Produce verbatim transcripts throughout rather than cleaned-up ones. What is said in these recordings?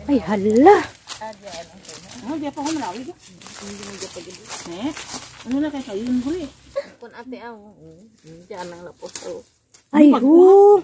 Ay, hala. Ano, di pa ko malawi ka? Eh, ano na kay kayo, bro? Kun ate, aw, mm, mm, diyan ang lapos, oh. Ay, ho.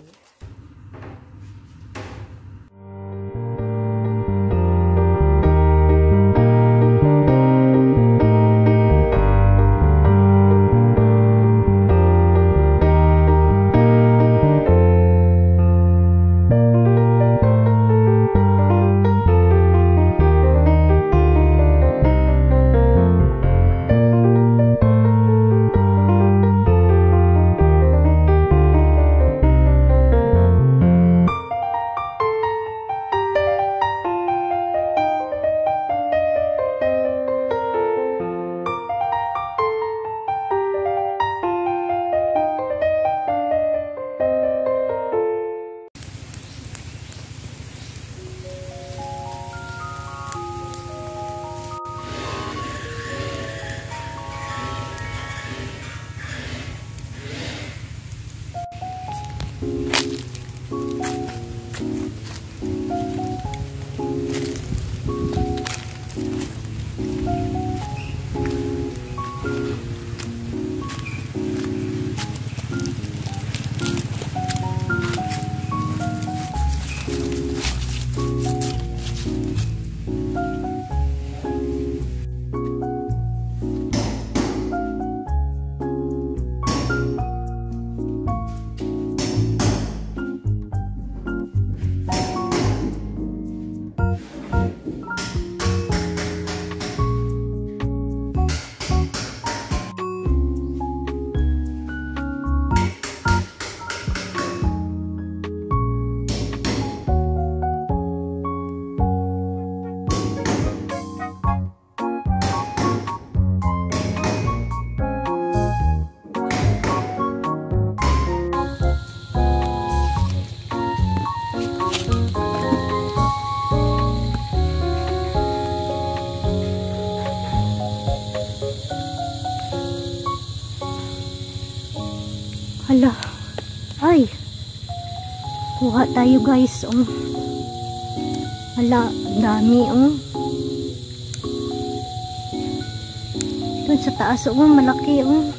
Hala. Ay. Kuha tayo, guys, oh. Hala, dami, oh. Dun sa taas, oh, malaki, oh.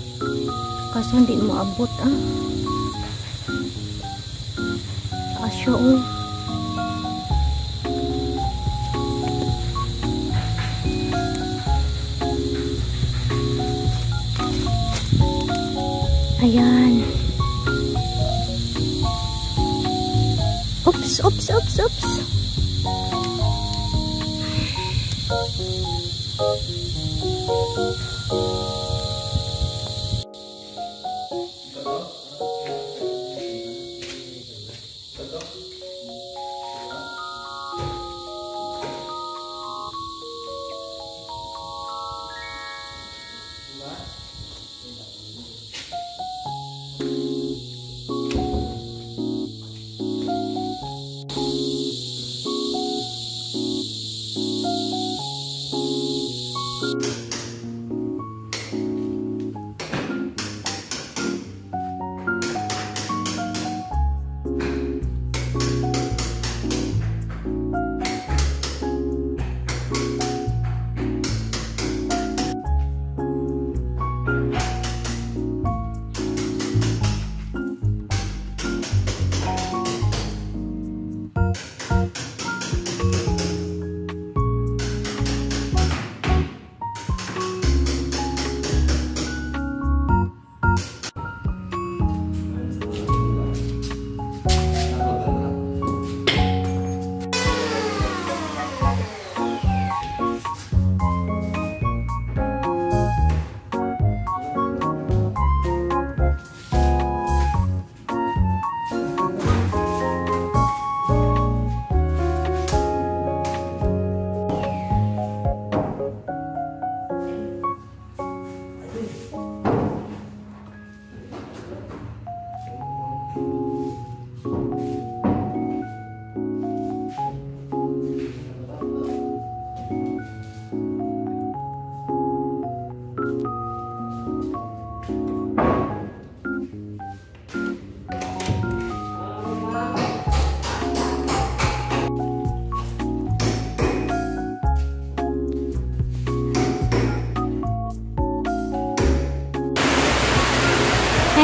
Kaso hindi maabot, ah. Asya, oh. Ayan. Oops, oops, oops, oops.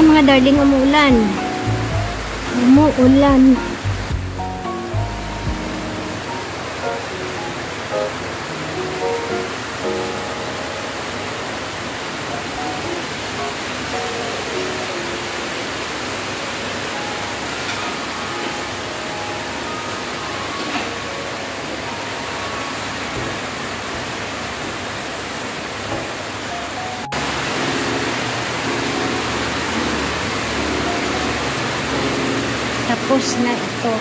Mga darling, umuulan. Umuulan. Tapos na ito.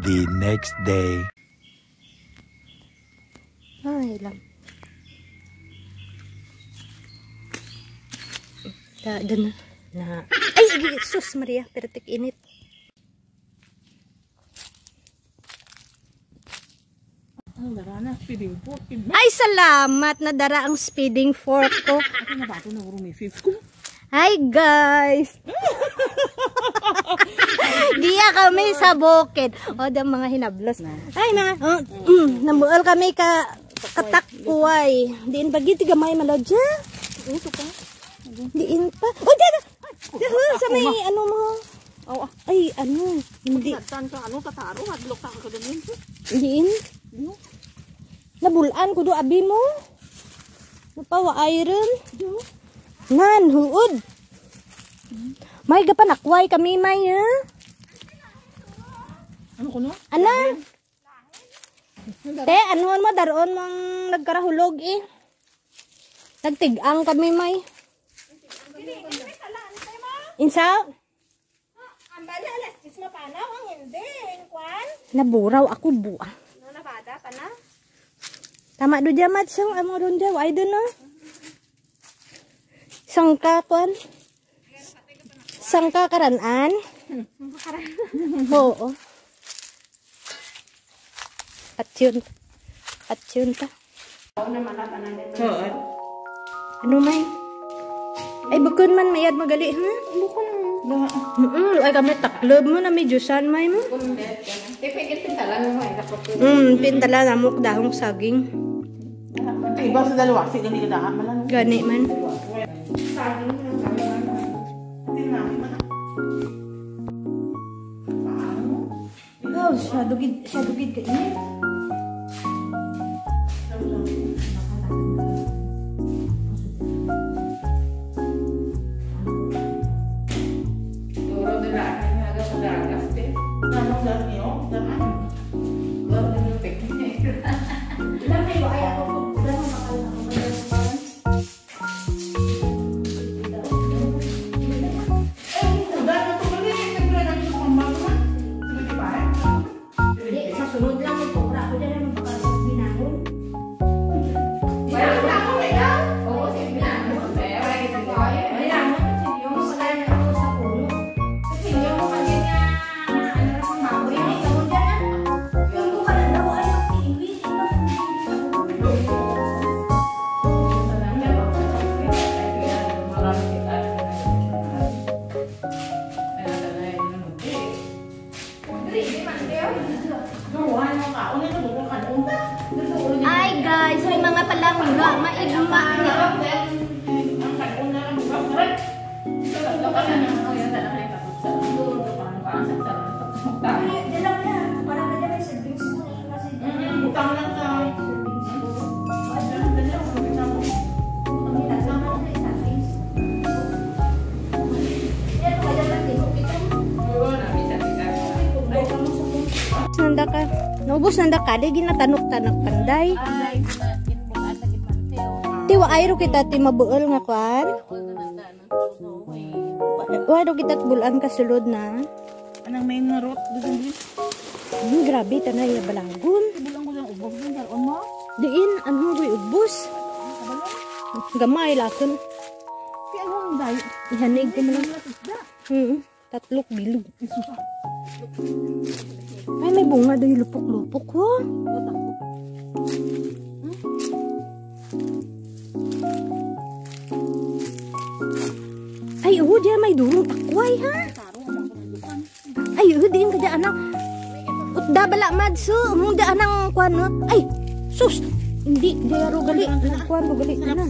The next day. Ay, lang. Da, dun na. Na. Ay, sus Maria, pertik init. Ang dara na, speeding fork. Ay, salamat, nadara ang speeding fork ko. Ako na ba ito na misis ko? Hi, guys! Giya kami sa bukid. O, da mga hinablos. Ay, na. O, mm, namuol kami ka, katakway. Diin ba gid, gamay man daw dya. Diin pa. O, dyan, dyan. Dyan, sa may ano mo. Aw, ah. Ay, ano, hindi. Natan ka, ano, tataro, hadlok ta ka ganyan, sir. Diin? Ano? Nabul-an ko do, abi mo. Napawa iron. Nan, huod. May gapanakway kami, may, ha? Ano kuno? Ana? Te, anuhon mo, dar-on mo ang nagkarahulog, eh. Nagtig-ang kami, may. Insa? Ang bala, alas diyes mapanaw, ang hindi, ang kwan. Naburaw ako, bu-, ah. Ano, nabada pa na? Tama do dyan, Mads, yung amo ron dyan, ay dun, no? Sangka, kwan? Sangka karan-an? Oo. Patyon. Patyon ta. Oo. Ano, may? Ay, bukon man, mayad magali, ha? Bukon. Mm, ay, kami taklob mo na may diyusan, may mo. Mm, pintalan namo kadahong saging. Iba sa dalawasi, gani kadaha, malang. Gani man. Saging, saging, saging. Ikaw, syado gid, syado gid ka init. Siguro, dala, ano, ano, madagas, eh. Ano, dala niyo? Dala. Dala niyo, picnic. Dala niyo, ay, ako, dala, makal-, ako, dala, makal-. Ay, guys, may mga palangga, maigma na. Nanda ka, naubos nanda ka, di ginatanok-tanok panday. Ti, wa ay ro kita ti mabuol nga kwan. Wa ro kita bul-an ka sulod na. Anang may nga rot, dudun din. Hmm, grabe, tana ya balagun. Bulang ko lang ubos din, karon mo? Diin, ano, uy, ubos. Gamay, lakon. Si ano ang dai? Ihanig ko man lang. Ang isda. Hmm, tatlok bilog. Ay, may bunga daw yung lupok-lupok, ho. Ay, oo, diyan may durong takway, ha? Ay, oo, diin ka diyan, anak. Utda bala, Mads, o. Mung diyan ang kwan, no? Ay, sus! Hindi, diyan ro gali. Ang kwan ro gali, ano?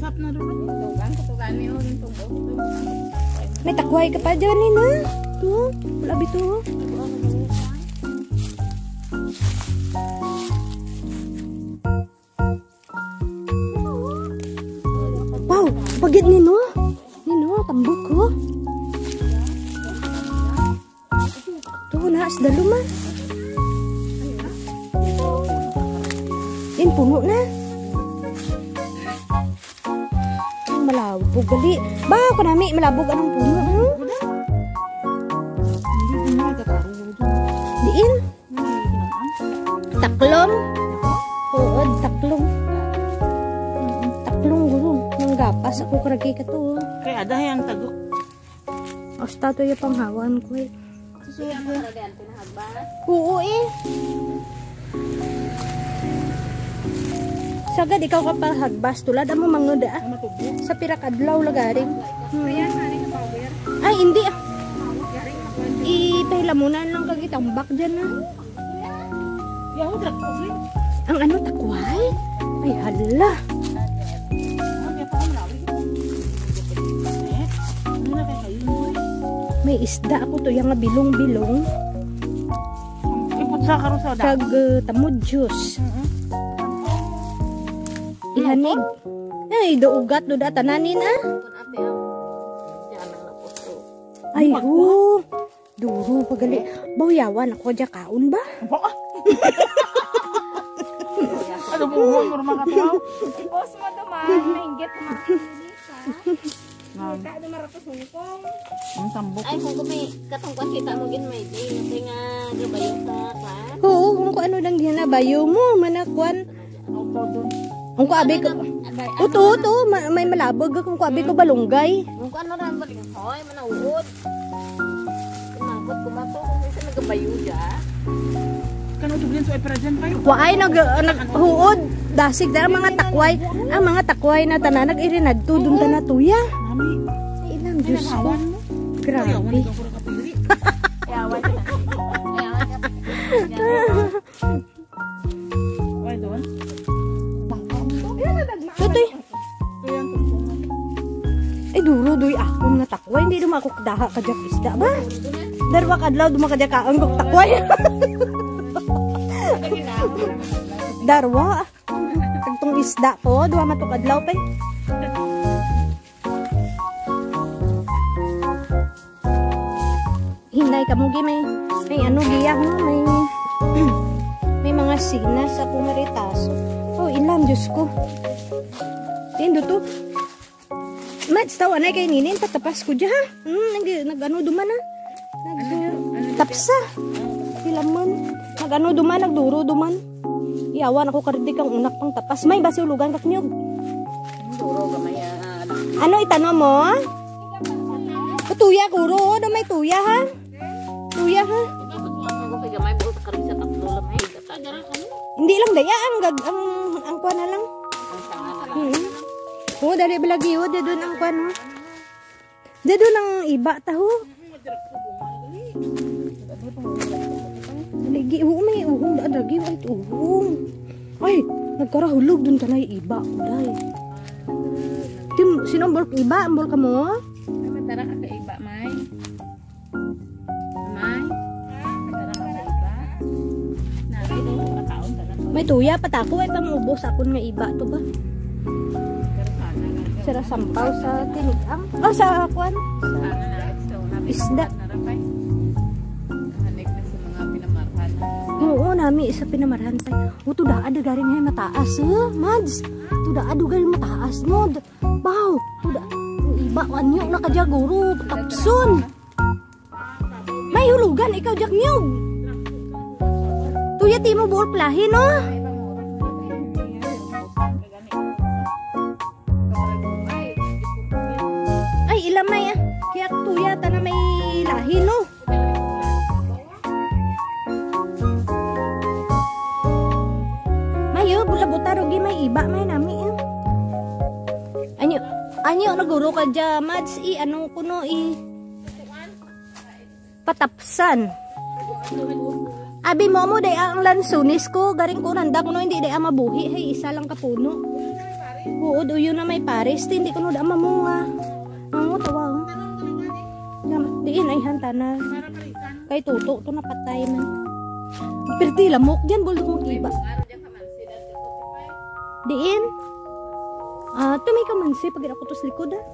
May takway ka pa diyan, eh, na? Ito, wala bito. Wow, pagid ni, no? Ni, no, tambok, oh. Ito na, sa dalom, ah. Din, puno na. Malabog gali. Ba, kanami, malabog ang puno, hmm? Diin? Taklong? Oo, taklong. Taklong, guro. Nanggapas ako karagi ka to, oh. Kay ada yang tagok. Hasta to yung panghawaan ko, eh. Oo, eh. Sagad ikaw ka pahagbas, tulad amo mangud, ah. Sa pira ka adlaw lagaring. Hmm. Ay, hindi, ah. Ipahilamunan lang kag itambak diyan, ah. Ang ano, takway? Ay, hala. May isda ako to, yang bilong-bilong. Kag, uh, tamudyos. Ihanig. Ay, do ugat, do data nanin, ah. Ay, ho. Duro pa gali. Baw yawan ako dya kaon ba? Ano po, mga tuwa? Boss mo to, ma. Mahinggit, ma. Kita, dumaratos Hong Kong. Ang tambok. Ay, Hong Kong, may katungkuan kita mo gin, may day. Kasi nga, gabayo sa kwan. Oo, kung ano lang ginabayo mo, manakwan. Ang ko abi ko, uto, uto, ma-, may malabog, kung ko abi ko balunggay. Kung ano lang balinghoy, manauod. Kumangkot, kumato, kung isa nagabayo dya. Kan uto gin so ay para dyan, pay. Wa ay nag-, naghuod, dasig na ang mga takway. Ang mga takway na tana, nag-irinadto, dun tana tuya. Ay, inang Diyos ko. Grabe. Yawan. Yawan. Ay, doon. Tutoy. Ay, duro, doy, akon nga takway. Hindi naman ako kadaha ka dyak isda ba? Darwa ka adlaw, duman ka dyak kaon kog takway. Darwa. Agtong isda ko, duha man to ka adlaw, pay. Hinay kamo, gi, may, may ano, giya, no? May, may mga sinas ako nga retaso. Oh, ilan, Diyos ko. Tindo to. Mats, tawa na kay ninin, patapas ko dya, ha? Hmm, nag, nag, ano, duman, ha? Nag, tapsa. Sila man. Nag, ano, duman, nagduro, duman. Yawan ako kardi kang unak pang tapas. May basi ulugan kak niyog. Duro, gamay, ah, ano. Ano, itanom mo? O, tuya, guro, oh, na may tuya, ha? Tuya, ha? Hindi lang daya, ang gag-, ang, ang kuwan na lang. Hmm. Oo, dali ba lagi, oh, dyan doon ang kuwan, oh. Dya dun ang iba ta, ho. Lagi, oo, may uhong, daan lagi, ay, uhong. Ay, nagkarahulog dun tanay iba, kuray. Tim, sin-o ang bulok iba? Ang bulok kamo? May matara ka kay iba, may. May? Matara ka kay iba? Naray, do, makaon ka na to. May tuya pa ta ako, ay pang-ubos akon nga iba to ba? Sira sampaw sa tinigang. Ah, sa kuan. Isda. Hanik na sa mga pinamarhan. Oo, nami sa pinamarhan pa. O, to daan, da garing hay mataas, eh, Mads. To daan, da garing mataas, no. Baw, to daan. Ang iba, anyo na ka dya, guro, tapson. May hulugan, ikaw, dya, nyog. Tuya, ti mo buol plahi, no? Ay, ila may, ah. Kaya tuya, tana may lahi, no? May, o, bula buta, rugi, may iba, may nami, eh. Anyo, anyo, naguro ka dya, Mads, i, ano kuno, i. Patapsan. Abi mo, amo, day, ang lansones ko, garing ko, nanda kuno, hindi, day, ang mabuhi, hay, isa lang ka puno. Oo, do, yun na may pares, hindi kuno, da, mamunga. Ang tawag. Diin, ay, hantana. Kay tuto, to napatay man. Pirti, lamok, dyan, buldo kong iba. Diin? Ah, to may kamansi, pag ako to sa likod, ah.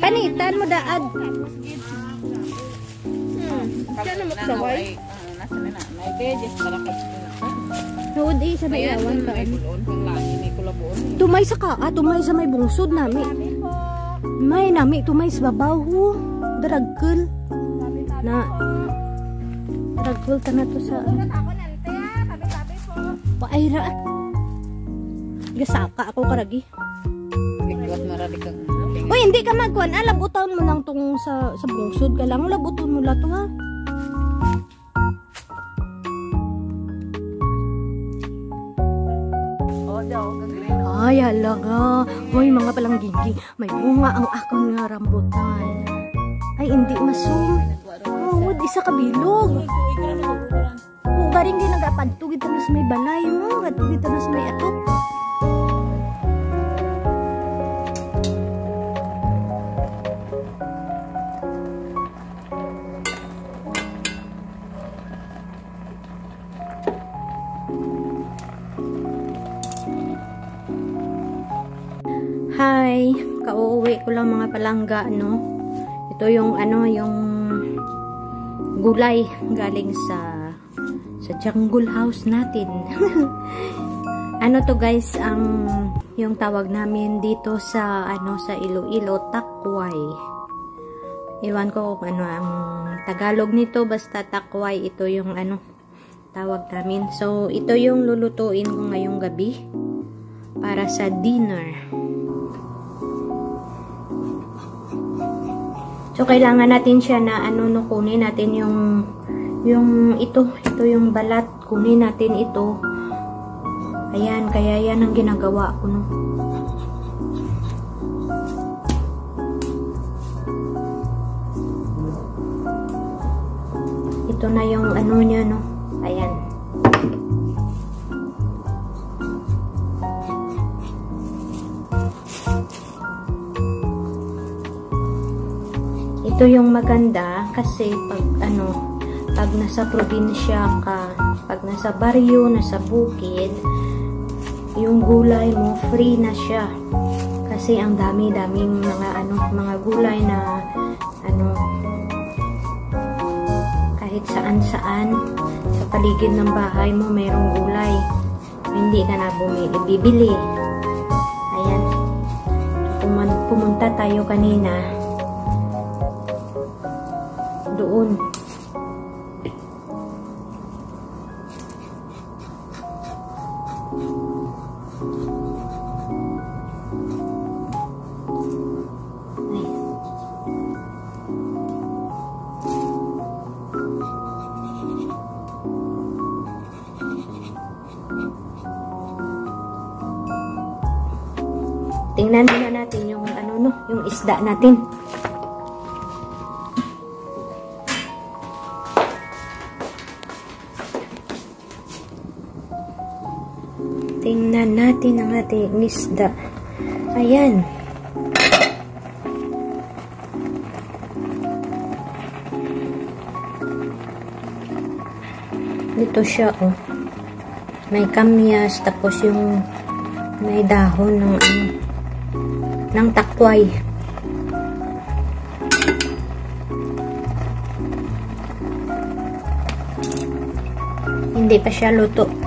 Panitan mo daad. Hmm. Siya na magsaway. Nuod, eh, sa may awan ka, ano. Tumay sa ka, ah, tumay sa may bungsod nami. May nami, tumay sa babaw, ho. Daragkul. Na, daragkul tana to sa, ano. Paay ra. Gasaka ako karagi. Uy, hindi ka magkuan, ah, labuton mo lang tong sa, sa bungsod ka lang, labuton mo lang to, ha. Ay, hala nga. Hoy, mga palangginggi, may bunga ang akon nga rambutan. Ay, hindi masum. Oh, isa ka bilog. O, garing din nagapadto gid tana sa may balay, o. Padto gid tana sa may atop. Hi, kauuwi ko lang mga palangga, no? Ito yung ano, yung gulay galing sa, sa jungle house natin. Ano to guys, ang, yung tawag namin dito sa, ano, sa Iloilo, takway. Iwan ko kung ano ang Tagalog nito, basta takway, ito yung ano, tawag namin. So, ito yung lulutuin ko ngayong gabi para sa dinner. So, kailangan natin siya na ano, no, kunin natin yung, yung ito, ito yung balat, kunin natin ito. Ayan, kaya yan ang ginagawa ko, no. Ito na yung ano niya, no? Ayan. Ito yung maganda kasi pag ano, pag nasa probinsya ka, pag nasa baryo, nasa bukid, yung gulay mo, free na siya. Kasi ang dami-daming mga ano, mga gulay na ano, kahit saan-saan sa paligid ng bahay mo, merong gulay. Hindi ka na bumi-, bibili. Ayan. Pumun-, pumunta tayo kanina. Doon. Ay. Tingnan muna natin yung ano, no, yung isda natin. Tingnan natin ang ating isda. Ayan. Dito siya, oh. May kamyas, tapos yung may dahon ng, ano, ng takway. Hindi pa siya luto.